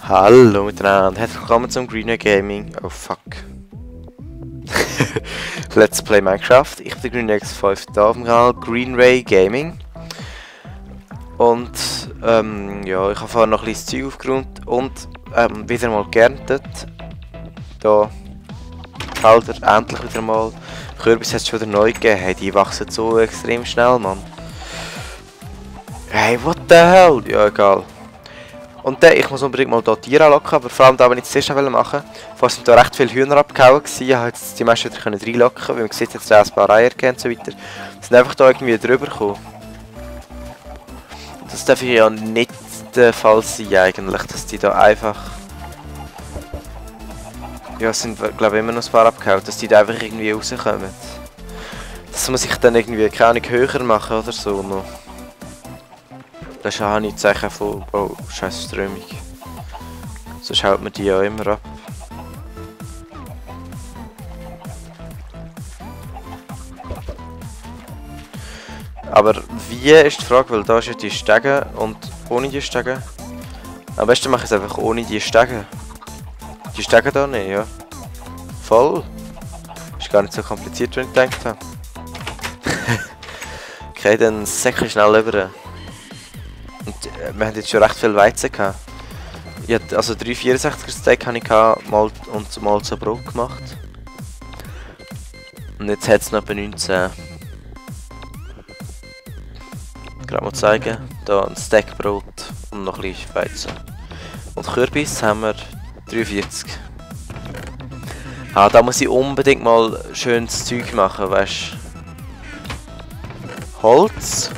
Hallo miteinander, herzlich willkommen zum Greenway Gaming. Oh fuck. Let's Play Minecraft. Ich bin der Greenway X5 hier auf dem Kanal Greenway Gaming. Und ja, ich habe vorhin noch ein bisschen Zeug aufgeräumt und wieder mal geerntet. Da Felder endlich wieder mal. Kürbis hat es schon wieder neu gegeben. Hey, die wachsen so extrem schnell, Mann. Hey, what the hell? Ja, egal. Und dann, ich muss unbedingt mal hier Tiere anlocken, aber vor allem da, wenn ich das erste machen wollte. Vorher sind da recht viele Hühner abgehauen gewesen. Ich habe jetzt die meisten wieder reinlocken, weil man sieht jetzt ein paar Eier und so weiter. Die sind einfach da irgendwie drüber gekommen. Das darf ja nicht der Fall sein eigentlich, dass die da einfach... Ja, es sind glaube ich immer noch ein paar abgehauen, dass die da einfach irgendwie rauskommen. Das muss ich dann irgendwie keine Ahnung höher machen oder so noch. Das ist ja nicht Zeichen von... Oh, scheiß Strömung. Sonst haut man die ja immer ab. Aber wie ist die Frage, weil da ist ja die Stege und ohne die Stege. Am besten mache ich es einfach ohne die Stege. Die Stege da nicht, ja. Voll. Ist gar nicht so kompliziert, wie ich gedacht habe. Okay, dann säcke ich schnell rüber. Und wir haben jetzt schon recht viel Weizen gehabt. Ja, also 364er Steak habe ich mal und mal so Brot gemacht. Und jetzt hat es noch etwa 19. Gerade mal zeigen. Da ein Steak Brot und noch ein bisschen Weizen. Und Kürbis haben wir 43. Ah, da muss ich unbedingt mal schönes Zeug machen, weißt du? Holz.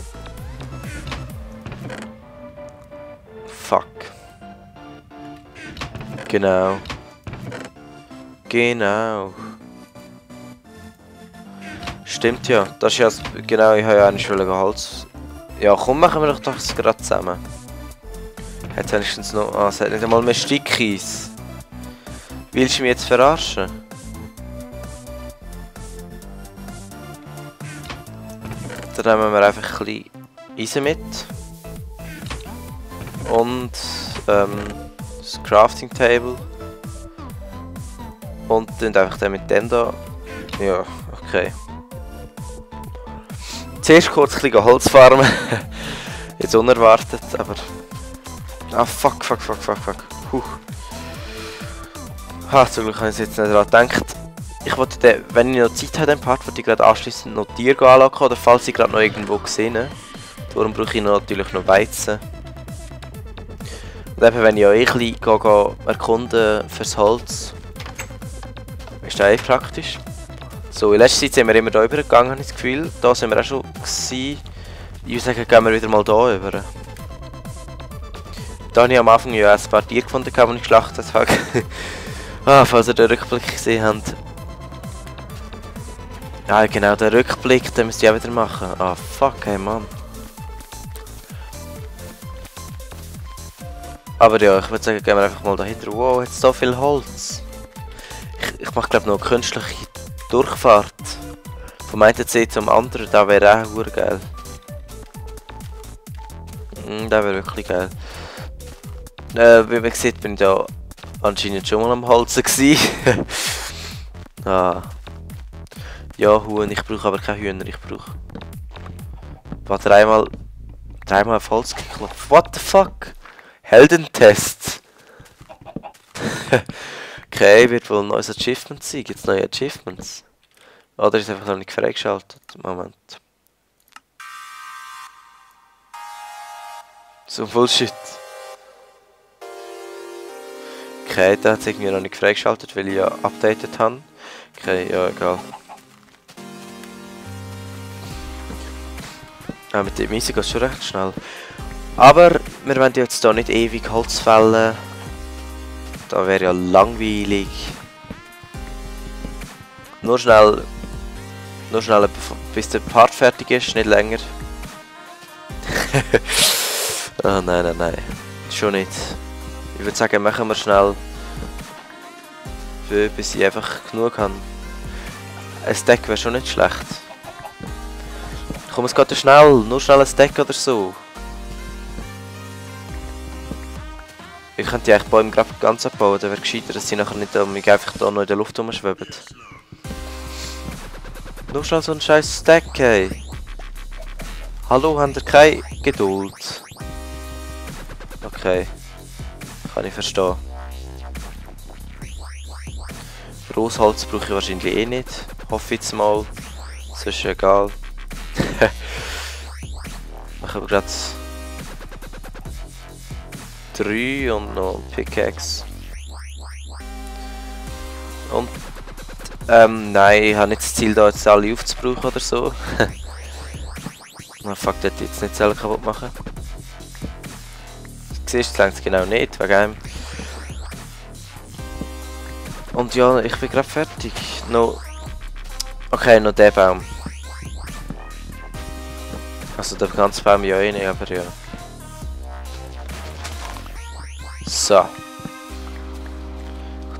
Fuck. Genau. Genau. Stimmt ja. Das ist ja... Genau, ich habe ja eigentlich schon Holz. Ja, komm, machen wir doch das gerade zusammen. Jetzt wenigstens noch... Ah, es hat nicht einmal mehr Stickeis. Willst du mich jetzt verarschen? Dann nehmen wir einfach ein bisschen Eisen mit. Und das Crafting Table. Und dann einfach den mit dem da. Ja, okay. Zuerst kurz ein bisschen Holz farmen. Jetzt unerwartet, aber... Ah, fuck. Zum Glück habe ich jetzt nicht daran gedacht. Ich wollte, wenn ich noch Zeit habe, den Part, wollte ich gerade anschliessend noch Tiere anlocken, oder falls ich gerade noch irgendwo gesehen. Darum brauche ich natürlich noch Weizen. Und eben, wenn ich auch ein bisschen erkunden fürs Holz, ist das praktisch. So, in letzter Zeit sind wir immer hier rübergegangen, habe ich das Gefühl. Da sind wir auch schon gewesen. Ich würde sagen, gehen wir wieder mal hier rüber. Da habe ich am Anfang ja ein paar Tiere gefunden, die ich geschlachtet habe. Ah, falls ihr den Rückblick gesehen habt. Ja, genau, den Rückblick, den müsst ihr auch wieder machen. Ah, fuck, hey Mann. Aber ja, ich würde sagen, gehen wir einfach mal dahinter. Wow, jetzt so viel Holz. Ich mache glaube noch eine künstliche Durchfahrt. Vom einen See zum anderen, da wäre auch geil. Das wäre wirklich geil. Wie man sieht, bin ich da anscheinend schon mal am Holzen gewesen. Ah. Ja, Huhn, ich brauche aber keine Hühner, ich brauche... War dreimal auf Holz geklopft. What the fuck? Heldentest. Okay, wird wohl ein neues Achievement sein. Gibt es neue Achievements? Oder ist einfach noch nicht freigeschaltet? Moment. So Bullshit. Okay, da hat es irgendwie noch nicht freigeschaltet, weil ich ja updated habe. Okay, ja, egal. Ja, mit dem Eisen geht es schon recht schnell. Aber wir wollen jetzt hier nicht ewig Holz fällen. Das wäre ja langweilig. Nur schnell bis der Part fertig ist, nicht länger. Oh, nein. Schon nicht. Ich würde sagen, machen wir schnell. Bis ich einfach genug habe. Ein Stack wäre schon nicht schlecht. Komm, es geht ja schnell. Nur schnell ein Stack oder so. Ich ich könnte eigentlich die Bäume gerade ganz abbauen, dann wäre gescheiter, dass sie nachher nicht einfach da noch in der Luft rumschweben. Nur schon so ein scheiß Stack, ey. Hallo, habt ihr keine Geduld? Okay. Kann ich verstehen. Grossholz brauche ich wahrscheinlich eh nicht. Hoffe jetzt mal. Das ist egal. Ich habe gerade 3 und noch ein Pickaxe. Und nein, ich habe nicht das Ziel, da jetzt alle aufzubrauchen oder so. Fuck, das jetzt nicht selber kaputt machen. Du siehst, das längt genau nicht, wegen einem. Und ja, ich bin gerade fertig. No. Okay, noch der Baum. Also der ganze Baum ja eh nicht, aber ja. So.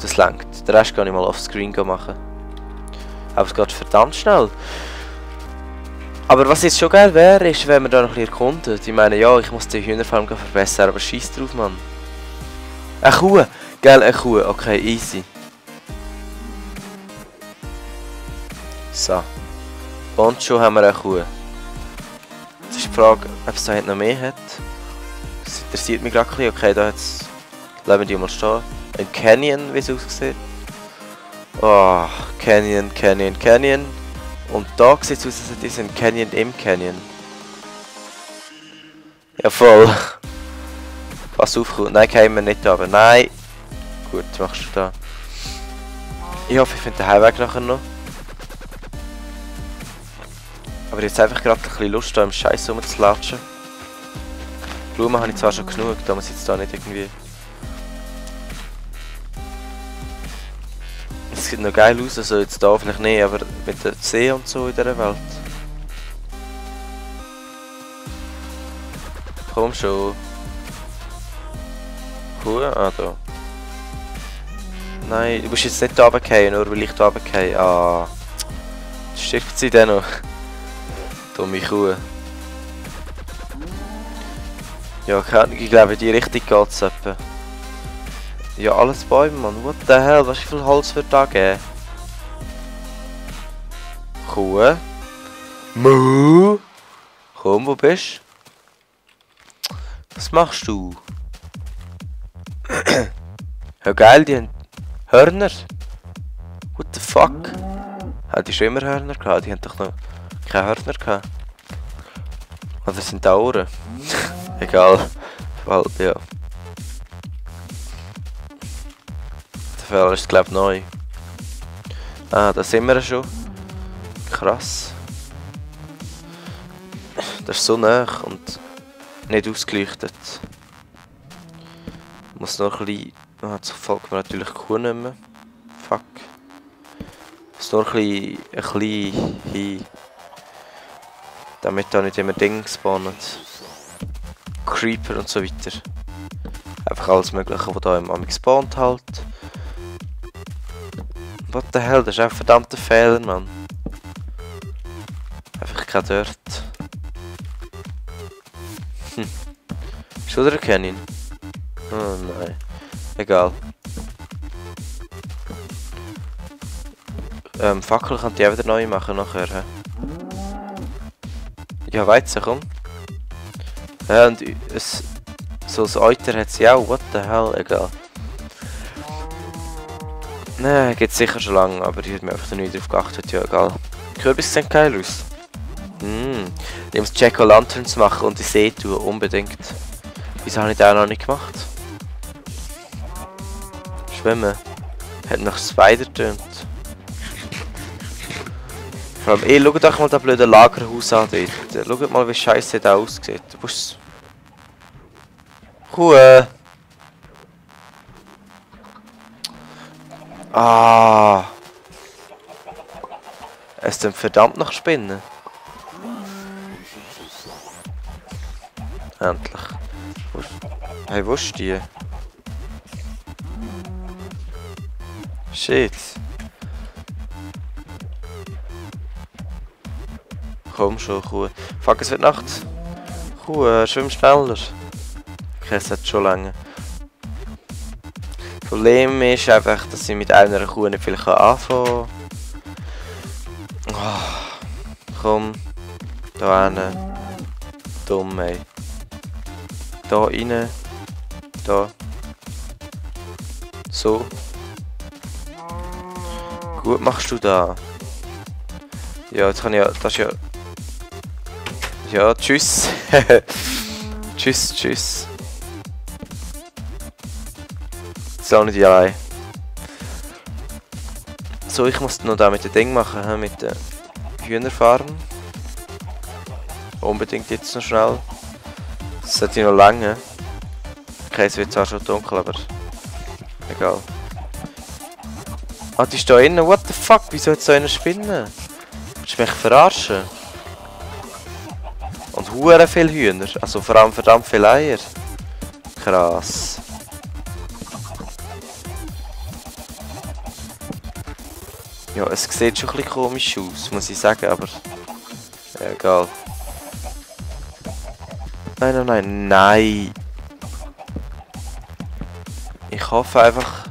Das langt. Den Rest kann ich mal offscreen machen. Aber es geht verdammt schnell. Aber was jetzt schon geil wäre, ist, wenn wir da noch ein bisschen erkunden. Ich meine, ja, ich muss die Hühnerfarm verbessern, aber scheiß drauf, Mann. Eine Kuh! Geil, eine Kuh. Okay, easy. So. Und schon haben wir eine Kuh. Jetzt ist die Frage, ob es da noch mehr hat. Das interessiert mich gerade ein bisschen. Okay, da jetzt lassen wir die mal stehen. Ein Canyon, wie es aussieht. Oh, Canyon, Canyon, Canyon. Und da sieht es aus, als hätte es ein Canyon im Canyon. Ja, voll. Pass auf, nein, gehen wir nicht runter. Nein. Gut, machst du da. Ich hoffe, ich finde den Heimweg nachher noch. Aber jetzt einfach gerade ein bisschen Lust, da im Scheiß rumzulatschen. Blumen habe ich zwar schon genug, da muss ich jetzt da nicht irgendwie... Es sieht noch geil aus, also jetzt da vielleicht nicht, aber mit dem See und so in dieser Welt. Komm schon. Cool, ah da. Nein, du musst jetzt nicht da runterfallen, nur weil ich da runterfalle. Ah. Stirbt sie denn noch? Dumme Kuh. Ja, ich glaube in die Richtung geht es etwa. Ja, alles Bäume, Mann. What the hell? Was für viel Holz wird da geben? Kuh? Mu? Komm, wo bist du? Was machst du? Ja geil, die haben Hörner. What the fuck? Haben die schon immer Hörner gehabt? Die haben doch noch keine Hörner gehabt. Oder sind da Ohren? Egal. Weil, ja. Der Fall ist glaube ich neu. Ah, da sind wir schon. Krass. Das ist so nah und nicht ausgeleuchtet. Muss noch ein bisschen... Ah, jetzt folgt mir natürlich die Kuh nicht mehr. Fuck. Muss noch ein bisschen hin. Damit da nicht immer Dinge spawnen. Creeper und so weiter. Einfach alles mögliche, was da im Amig spawnt halt. What the hell, das ist auch ein verdammter Fehler, Mann. Einfach kein Dirt. Ist wieder ein Canyon? Oh nein. Egal. Fackel kann die auch wieder neu machen nachher. He? Ja, Weizen, komm. Ja, und so ein Euter hat sie auch. What the hell, egal. Ne, geht sicher schon lange, aber ich habe mir einfach nicht darauf geachtet. Ja, egal. Kürbis sehen geil aus. Ich muss Jack-O-Lanterns machen und die See tun, unbedingt. Wieso habe ich das auch noch nicht gemacht? Schwimmen. Hat nach Spider tönt. Vor allem, schaut euch mal das blöde Lagerhaus an dort. Schaut mal, wie scheiße das aussieht. Du musst... Ruhe! Ah! Es sind verdammt nach Spinnen. Endlich. Hey, wo ist die? Shit. Komm schon, Kuh. Fuck, es wird Nacht. Kuh, schwimm schneller. Okay, es hat schon lange. Problem ist einfach, dass ich mit einer Kuh nicht viel anfangen kann. Oh, komm. Da hin. Dumm, ey. Da rein. Da. So. Gut machst du da. Ja, jetzt kann ich ja... Das ist ja... Ja, tschüss. Tschüss, tschüss. So, nicht allein. So, ich muss noch da mit dem Ding machen, mit den Hühnerfarm. Unbedingt jetzt noch schnell. Das sollte noch lange. Okay, es wird zwar schon dunkel, aber egal. Ah, die ist da innen. What the fuck? Wieso hat so einer Spinne? Willst du mich verarschen? Und hure viele Hühner. Also vor allem verdammt viele Eier. Krass. Ja, es sieht schon ein bisschen komisch aus, muss ich sagen, aber... Ja, egal. Nein, nein, nein, nein! Ich hoffe einfach...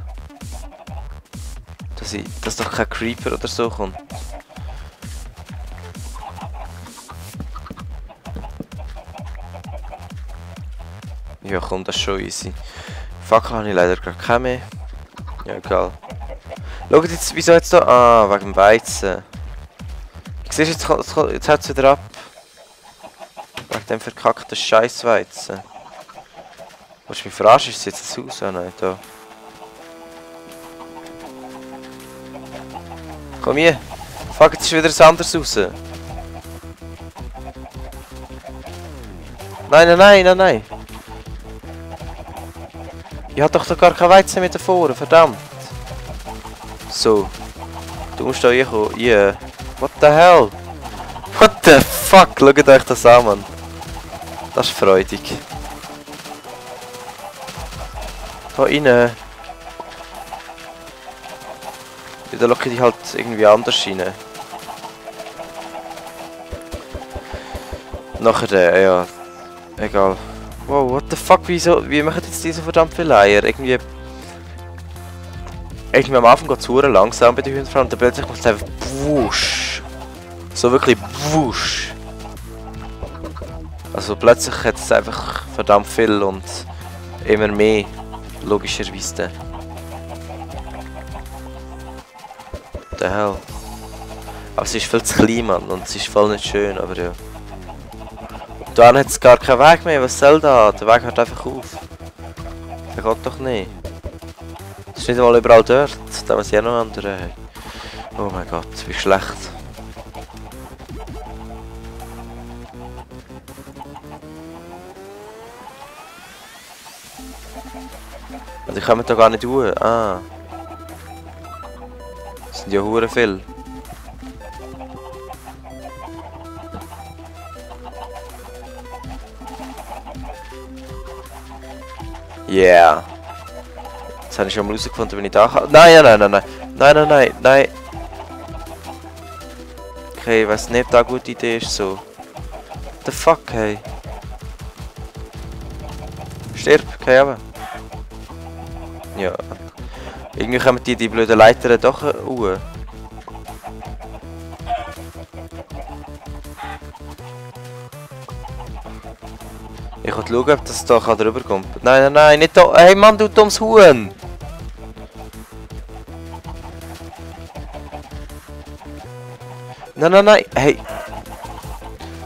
dass doch kein Creeper oder so kommt. Ja, komm, das ist schon easy. Fuck, habe ich leider gerade keine mehr. Ja, egal. Schaut jetzt, wieso jetzt da? Ah, wegen dem Weizen. Siehst du, jetzt haut es wieder ab. Wegen dem verkackten Scheißweizen. Willst du mich verarschen? Ist es jetzt das Haus? Ah, nein, da. Komm hier. Fuck, jetzt ist wieder ein anderes raus. Nein, nein, nein, nein, nein. Ich hab doch gar kein Weizen mit davor, verdammt. So. Du musst da reinkommen. Yeah. What the hell? What the fuck? Schaut euch das an, Mann. Das ist freudig. Da rein. Ja, da locke ich halt irgendwie anders rein. Nachher, ja. Egal. Wow, what the fuck? Wieso? Wie machen jetzt diese verdammt viele Eier? Irgendwie am Anfang geht es sehr langsam bei den Hühnerfarm und dann plötzlich macht es einfach wusch. So wirklich wusch. Also plötzlich hat es einfach verdammt viel und immer mehr, logischerweise. What the hell? Aber es ist viel zu klein, Mann, und es ist voll nicht schön, aber ja. Und dann hat es gar keinen Weg mehr, was soll da? Der Weg hört einfach auf. Der geht doch nicht. Es ist nicht einmal überall dort, da muss ich auch noch andere haben. Oh mein Gott, wie schlecht. Und ich komme da gar nicht hoch. Ah. Das sind ja hure viel. Yeah. Jetzt habe ich schon mal herausgefunden, wenn ich da kann. Nein, nein, nein, nein, nein, nein, nein, nein. Okay, ich weiß nicht, ob das eine gute Idee ist so. What the fuck, hey. Stirb, okay, aber. Ja. Irgendwie kommen die blöden Leiter doch hoch. Ich kann schauen, ob das da drüber kommt. Nein, nein, nein, nicht da. Hey Mann, du dummes Huhn! Nein, nein, nein, hey!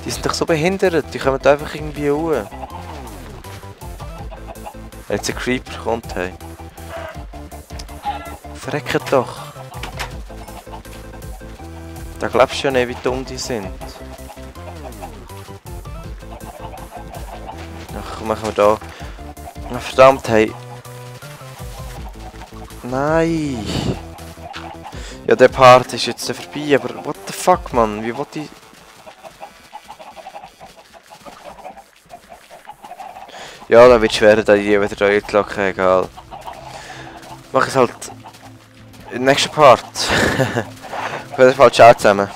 Die sind doch so behindert, die kommen da einfach irgendwie hoch. Wenn jetzt ein Creeper kommt, hey. Verrecken doch! Da glaubst du ja nicht, wie dumm die sind. Ach, machen wir da. Ach, verdammt, hey. Nein! Ja, der Part ist jetzt vorbei, aber what the fuck, Mann? Wie wollte ich... Ja, dann wird es schwer, da die wieder da einzulocken, egal. Mach es halt im nächsten Part. Auf jeden Fall, ciao zusammen.